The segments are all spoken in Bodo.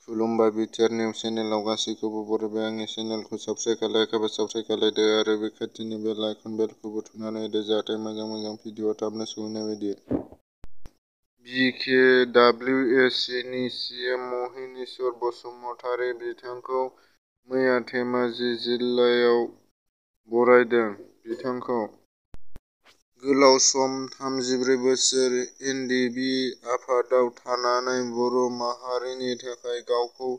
खुलुमबाय बिटिआर निउज चेनेलाव गासैखौबो बरायबाय। आंनि चेनेलखौ साबस्क्राइब खालायाखैबा साबस्क्राइब खालायदो आरो बे खाथिनि बेल आइकन बेलखौबो थुनानै होदो जाहाथे मोजां भिडिअ थाबनो सौहैनाय बायदि। बिकेडब्लिउएसि नि सिएम महिनीश्वर बसुमतारी बिथांखौ मैया धेमाजि जिल्लायाव बरायदों। बिथांखौ गोलाव सम 34 बोसोर एनडिबि आफादाव थानानै बर' माहारिनि थाखाय गावखौ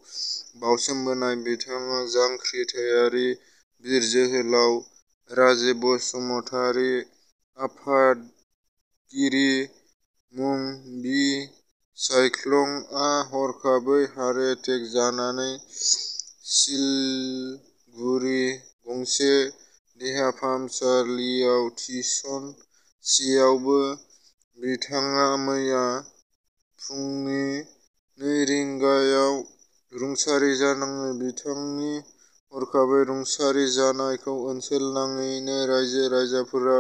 बाउसोमबोनाय बिथाङा जांख्रिथायारि बिर जोहोलाव राजिब बसुमतारी आफादगिरि मुं बि साइक्लंआ हरखाबै हार्ट एटेक जानानै सिलगुरि गंसे देहा फाहामसालियाव थिसनसेयावबो बिथाङा मैया फुंनि 2 रिंगायाव रुंसारि जानाङो। बिथांनि हरखाबै रुंसारि जानायखौ ओनसोलनाङैनो रायजो राजाफोरा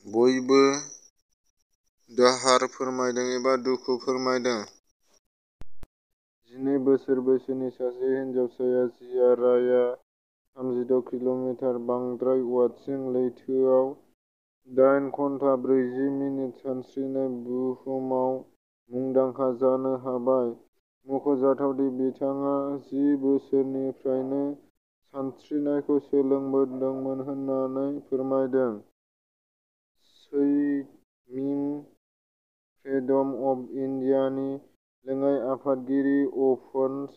बयबो दाहार फोरमायदों एबा दुखु फोरमायदों। 12 बोसोर बैसोनि सासे हिनजावसाया जियाराया 36 किल'मिटार बांद्राय वाटसिं लैथोआव 8 घन्टा 40 मिनिट सानस्रिना बुहुमाव मुंदांखा जानो हाबाय। मख'जाथाव दि बिथाङा 10 बोसोरनिफ्रायनो सानस्रिनायखौ सोलोंबोदोंमोन होननानै फोरमायदों। स्विमिं फ्रीडम अफ इन्डियानि लेङाइ आफादगिरि अफन्स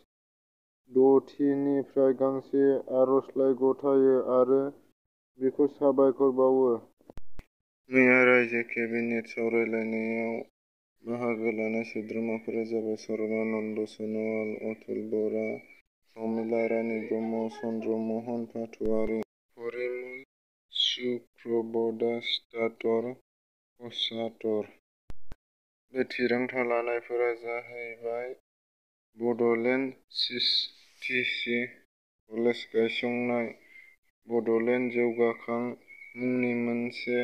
दत्तीनिफ्राय गांसे आर'जलाइ गथायो आरो बिखौ साबायखर बावो। मैया रायजो केबिनेट सावरायलायनायाव बाहागो लानाय सोद्रोमाफोरा जाबाय सर्बानन्द सन'वाल, अतुल बरा, प्रमिला रानी ब्रह्म, चन्द्र महन पाटवारी, परिमल सुक्रबदासतातर, कसातर। बे थिरांथा लानायफोरा जाहैबाय बड'लेण्ड सिटिसि कलेज गायसंनाय, बड'लेण्ड जौगाखां मुंनि मोनसे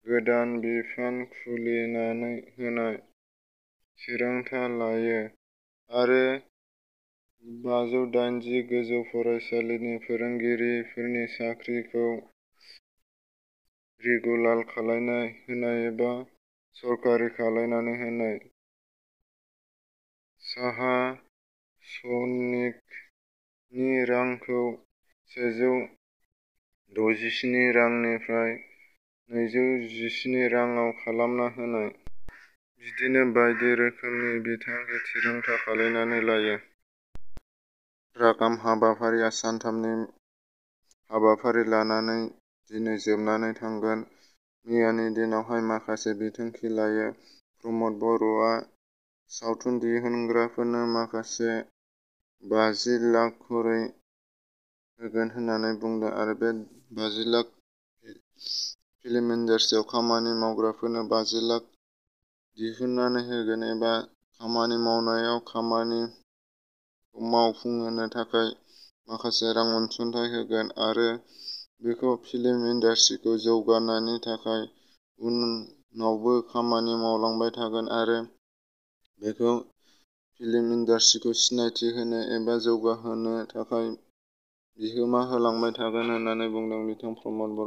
गोदान बिफान खुलिनानै होनाय, थिरांथा लायो आरो 580 गोजौ फरायसालिनि फोरोंगिरिफोरनि साख्रिखौ रिगुलार खालामना होनाय एबा सरकारि खालामनानै होनाय। साहा श्रमिकनि रांखौ 167 रांनिफ्राय 217 राङाव खालामना होनाय। बिदिनो बायदि रोखोमनि बिथांखि थिरांथा खालामनानै लायो। रागाम हाबाफारिया सानथामनि हाबाफारि लानानै दिनै जोबनानै थांगोन। मैयानि दिनावहाय माखासे बिथांखि लायो। प्रमद बर'आ सावथुन दिहुनग्राफोरनो माखासे 50 लाख करै होगोन होननानै बुंदों आरो बे 50 लाख फिल्म इन्डास्ट्रियाव खामानि मावग्राफोरनो 50 लाख दिहुननानै होगोन एबा खामानि मावनायाव खामानिखौ मावफुंहोनो थाखाय माखासे रां अनसुंथाइ होगोन आरो बेखौ फिल्म इन्डास्ट्रिखौ जौगानायनि थाखाय उनावबो खामानि मावलांबाय थागोन आरो बेखौ फिल्म इन्डास्ट्रिखौ सिनायथि होनो एबा जौगाहोनो थाखाय बिहोमा होलांबाय थागोन होननानै बुंदों बिथां प्रमद बर'।